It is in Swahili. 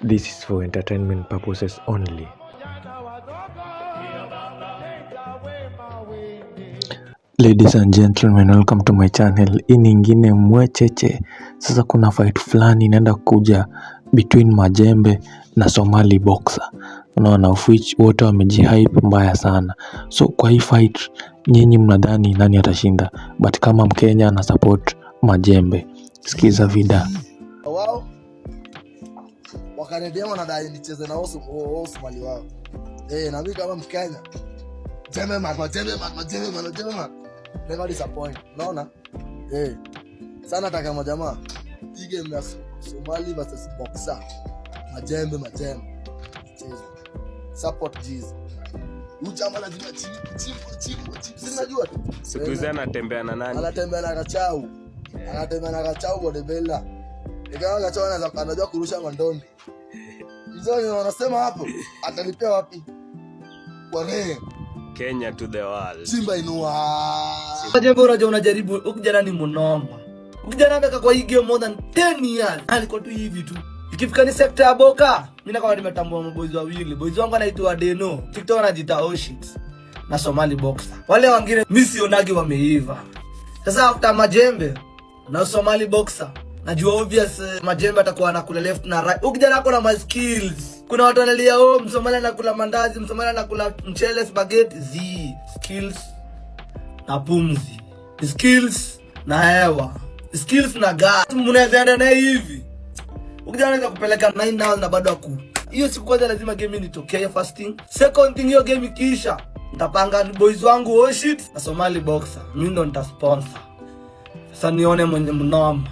This is for entertainment purposes only. Ladies and gentlemen, welcome to my channel. Hii ni ingine mwecheche. Sasa kuna fight fulani inaenda kuja between Majembe na Somali Boxer. Unaona, of which wote wamejihype mbaya sana. So kwa hii fight nyinyi mnadhani nani atashinda? But kama Mkenya ana support Majembe. Sikiza vida. Wao wakaniambia wanadai nicheze na wao Somali wao. Na mimi kama Mkenya, Jembe man, Majembe man, Majembe man, Majembe man. Never disappoint. Unaona? Sana nataka majamaa. Hii game ya Somali versus Boxer. Majembe, Majembe. Cheze. Support G's. Huyu jamaa lazima chimbo, chimbo, chimbo, chimbo. Si unajua tu. Siku hizi anatembea na nani? Anatembea na Kachau. Anatembea na Kachau bodybuilder. Ikawa Kachau anajua kurusha mandondi. Hizo ni wanasema hapo. Atalipia wapi? Kwa nini? Kenya to the world. Simba inua. Majembe, unajua unajaribu, huyu kijana ni mnoma. Huyu kijana amekaa kwa hii game more than 10 years. Alikuwa tu hivi tu. Ikifika ni sekta ya boka, mimi kama nimetambua maboys wawili. Boys wangu anaitwa Deno, TikTok anajiita Oshit na Somali Boxer. Wale wengine mimi sionagi wameiva. Sasa after Majembe na Somali Boxer, najua obvious Majembe atakuwa anakula left na right. Huyu kijana ako na ma skills. Kuna watu wanalia, oh, Msomali anakula mandazi, Msomali anakula mchele, spaghetti. Z skills na pumzi, skills na hewa, skills na gas. Mnaweza enda naye hivi. Ukijana anaweza kupeleka 9 hours na bado aku. Hiyo siku kwanza lazima game nitokee, first thing. Second thing, hiyo game ikiisha, nitapanga boys wangu Oshit na Somali Boxer. Mimi ndo nitasponsor. Sasa nione mwenye mnoma.